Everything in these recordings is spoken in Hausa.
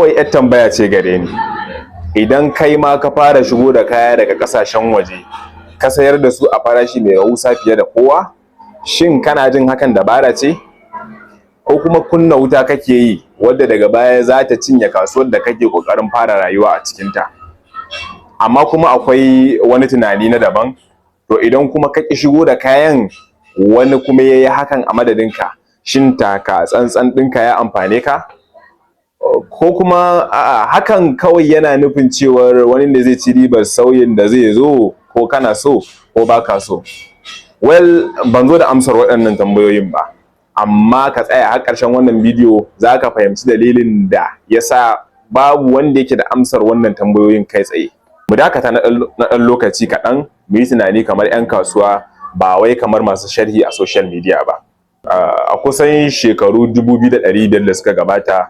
Kawai yar tambaya ce gare ni: idan kai ma ka fara shigo da kaya daga kasashen waje, ka sayar da su a farashi mai rahusa fiye da kowa, shin kana jin hakan dabara ce, ko kuma kunna wuta kake yi wadda daga baya za ta cinye kasuwar da kake kokarin fara rayuwa a cikinta? Amma kuma akwai wani tunani na daban. To, idan kuma ka ƙi shigo da kayan, wani kuma ya yi hakan a madadinka, shin taka tsantsan ɗinka ya amfane ka, ko kuma a'a, hakan kawai yana nufin cewar wani ne zai ci ribar sauyin da zai zo, ko kana so ko baka so? Well, ban zo da amsar waɗannan tambayoyin ba, amma ka tsaya har ƙarshen wannan bidiyo, za ka fahimci dalilin da yasa babu wanda yake da amsar wannan tambayoyin kai tsaye. Mu dakata na ɗan lokaci kaɗan, mu yi tunani kamar 'yan kasuwa, ba wai kamar masu sharhi a social media ba. A kusan shekaru 2500 da suka gabata,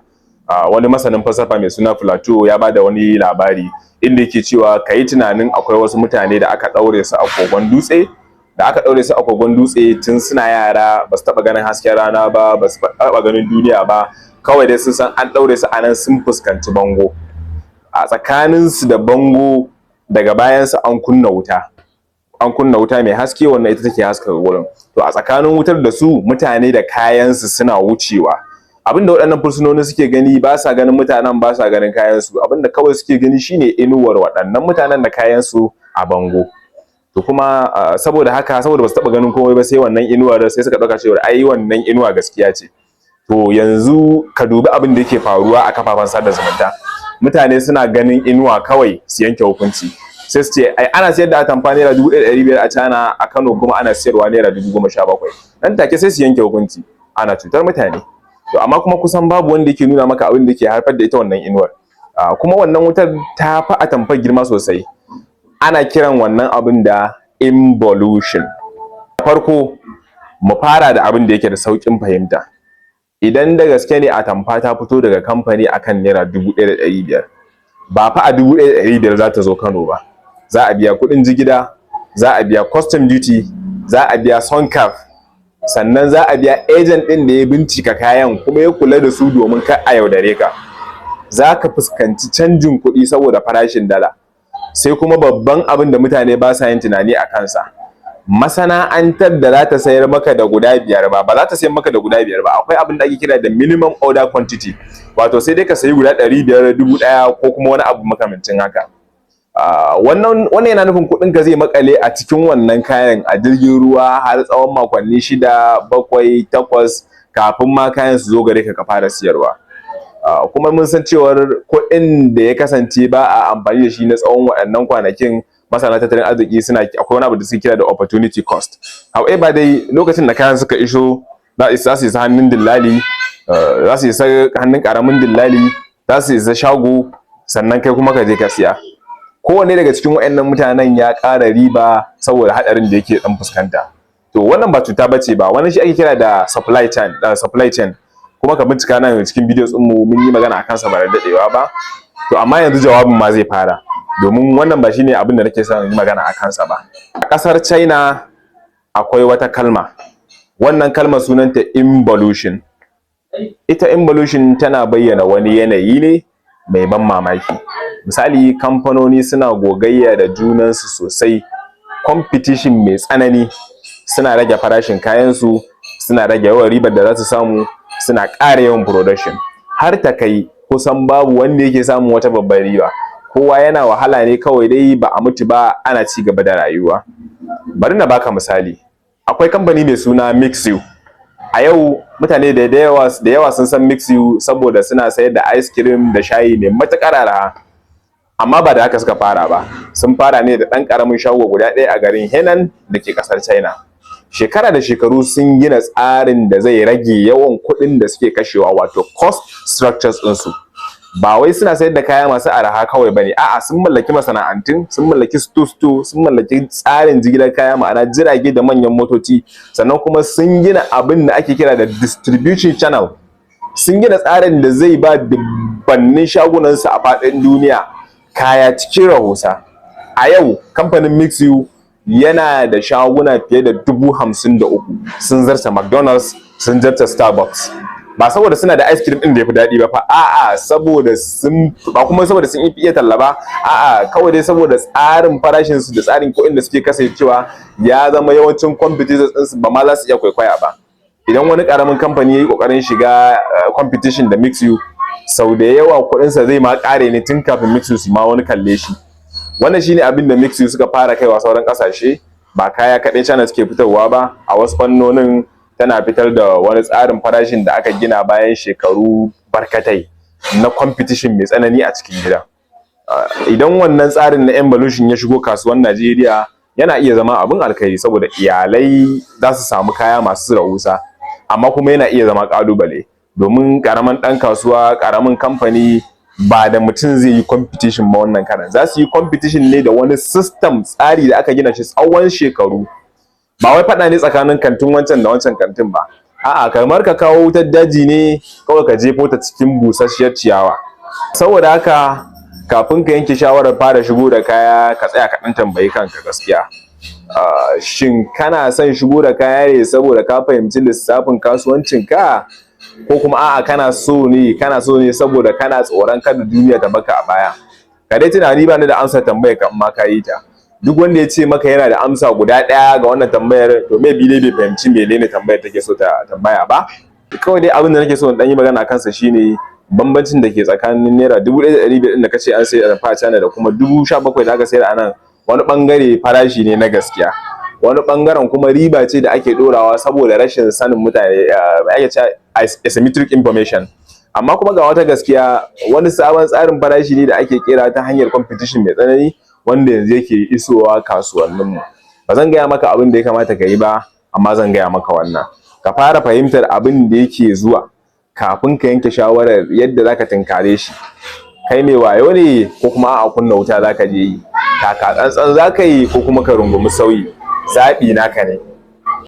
wani masanin falsafa mai suna Plato ya bada wani labari inda yake cewa ka yi tunanin akwai wasu mutane da aka ɗaure su a kogon dutse, da aka ɗaure su a kogon dutse tun suna yara. Ba su taɓa ganin hasken rana ba, ba su taɓa ganin duniya ba. Kawai dai sun san an ɗaure su a nan, sun fuskanci bango. A tsakaninsu da bango, daga bayansu an kunna wuta, an kunna wuta mai haske. Wannan ita take haskaka gurin. To, a tsakanin wutar da su, mutane da kayansu suna wucewa. Abinda waɗannan fursunoni suke gani, ba sa ganin mutanen, ba sa ganin kayansu. Abinda kawai suke gani shine inuwar waɗannan mutanen da kayansu a bango. To kuma saboda haka, saboda basu taɓa ganin komai ba sai wannan inuwar, sai suka ɗauka cewa ai wannan inuwa gaskiya ce. To, yanzu ka dubi abin da yake faruwa a kafafen sada zumunta. Mutane suna ganin inuwa kawai su yanke hukunci, sai su ce ai ana sayar da atamfa ₦1500 a China, a Kano kuma ana sayarwa ₦17,000. Nan take sai su yanke hukunci ana cutar mutane. To, amma kuma kusan babu wanda yake nuna maka abin da yake haifar da ita wannan inuwar. Kuma wannan wutar ta fi atamfar girma sosai. Ana kiran wannan abin da involution. Farko, mu fara da abin da yake da sauƙin fahimta. Idan da gaske ne atamfa ta fito daga kamfani akan ₦1500, ba fa a 1500 za ta zo Kano ba. Za a biya kuɗin jigila, za a biya custom duty, za a biya SONCAP, sannan za a biya agent ɗin da ya bincika kayan kuma ya kula da su domin kar a yaudare ka. Za ka fuskanci canjin kuɗi saboda farashin dala. Sai kuma babban abin da mutane ba sa yin tunani a kansa: masana'antar da za ta sayar maka da guda biyar ba za ta sayar maka da guda biyar ba. Akwai abin da ake kira da minimum order quantity, wato sai dai ka sayi guda 500, 1000, ko kuma wani abu makamancin haka. Wannan yana nufin kuɗin ka zai makale a cikin wannan kayan a jirgin ruwa har tsawon makonni 6, 7, 8 kafin ma kayan su zo gare ka, ka fara siyarwa. Kuma mun san cewar kuɗin da ya kasance ba a amfani da shi na tsawon waɗannan kwanakin, masana tattalin arziki suna akwai wani abu da suke kira da opportunity cost. However dai, lokacin da kayan suka iso, za su isa hannun dillali, za su isa hannun ƙaramin dillali, za su isa shago, sannan kai kuma ka je ka siya. Kowanne daga cikin waɗannan mutanen ya ƙara riba saboda haɗarin da yake ɗan fuskanta. To, wannan ba cuta bace ba. Wannan shi ake kira da supply chain. Kuma ka bincika nan cikin videos ɗinmu, mun yi magana akan sa ba da daɗewa ba. To, amma yanzu jawabin ma zai fara, domin wannan ba shine abin da nake son yi magana a kansa ba. A ƙasar China akwai wata kalma. Wannan kalmar sunanta involution. Ita involution tana bayyana wani yanayi ne mai ban mamaki. Misali, kamfanoni suna gogayya da junansu sosai, competition mai tsanani, suna rage farashin kayansu, suna rage yawan ribar da za su samu, suna ƙara yawan production, har ta kai kusan babu wanda yake samun wata babbar riba. Kowa yana wahala ne kawai dai ba a mutu ba, ana ci gaba da rayuwa. Bari na baka misali. Akwai kamfani mai suna Mixue. A yau mutane da yawa sun san Mixue saboda suna sayar da ice cream da shayi mai matuƙar araha. Amma ba da haka suka fara ba. Sun fara ne da ɗan ƙaramin shago guda ɗaya a garin Henan da ke ƙasar China. Shekara da shekaru sun gina tsarin da zai rage yawan kuɗin da suke kashewa, wato cost structures ɗinsu. Ba wai suna sayar da kaya masu araha kawai bane, a'a, sun mallaki masana'antun, sun mallaki store, sun mallaki tsarin jigilar kaya, ma'ana jirage da manyan motoci. Sannan kuma sun gina abin da ake kira da distribution channel. Sun gina tsarin da zai ba dubbannin shagunansu a faɗin duniya kaya cikin rahusa. A yau kamfanin Mixue yana da shaguna fiye da 53,000. Sun zarta McDonald's, sun zarta Starbucks. Ba saboda suna da ice cream din da yafi daɗi ba fa, a'a, saboda sun ba kuma saboda sun iya talla ba, a'a, kawai dai saboda tsarin farashin su da tsarin kuɗin da suke kasancewa ya zama yawancin competitors ɗinsu ba ma za su iya kwaikwaya ba. Idan wani karamin kamfani ya yi kokarin shiga competition da Mixue, sau da yawa kuɗinsa zai ma ƙare ne tun kafin Mixue su ma wani kalle shi. Wannan shine abin da Mixue suka fara kaiwa sauran ƙasashe. Ba kaya kaɗai China suke fitarwa ba, a wasu fannonin tana fitar da wani tsarin farashin da aka gina bayan shekaru barkatai na competition mai tsanani a cikin gida. Idan wannan tsarin na evolution ya shigo kasuwan Najeriya, yana iya zama abin alkhairi saboda iyalai za su samu kaya masu rahusa, amma kuma yana iya zama ƙalubale domin ƙaramin ɗan kasuwa, ƙaramin kamfani ba da mutum zai yi competition ba. Wannan karan za su yi competition ne da wani system, tsari da aka gina shi tsawon shekaru. Ba wai faɗa ne tsakanin kantin wancan da wancan kantin ba, a'a, kamar ka kawo wutar daji ne kawai ka jefo ta cikin busasshiyar ciyawa. Saboda haka, kafin ka yanke shawarar fara shigo da kaya, ka tsaya ka ɗan tambayi kanka gaskiya. Shin kana son shigo da kaya ne saboda ka fahimci lissafin kasuwancin ka, ko kuma a'a, kana so ne saboda kana tsoron kada duniya ta baka a baya? Ka dai tunani. Ba ni da amsa tambayar ka, amma ka yi ta. Duk wanda ya ce maka yana da amsa guda ɗaya ga wannan tambayar, to maybe dai bai fahimci menene tambayar take so ta tambaya ba. Kawai dai abin da nake so in ɗan yi magana kansa shine bambancin da ke tsakanin ₦1,500 ɗin da kace an sayar a China da kuma 17,000 da aka sayar a nan. Wani ɓangare farashi ne na gaskiya, wani ɓangaren kuma riba ce da ake ɗorawa saboda rashin sanin mutane, ake cewa asymmetric information. Amma kuma ga wata gaskiya: wani sabon tsarin farashi ne da ake kera ta hanyar competition mai tsanani wanda yanzu yake isowa kasuwanninmu. Ba zan gaya maka abin da ya kamata ka yi ba, amma zan gaya maka wannan: ka fara fahimtar abin da yake zuwa kafin ka yanke shawarar yadda zaka tunkare shi. Kai mai wayo ne ko kuma a kunna wuta zaka je yi? Taka tsantsan zaka yi ko kuma ka rungumi sauyi? Zaɓi naka ne.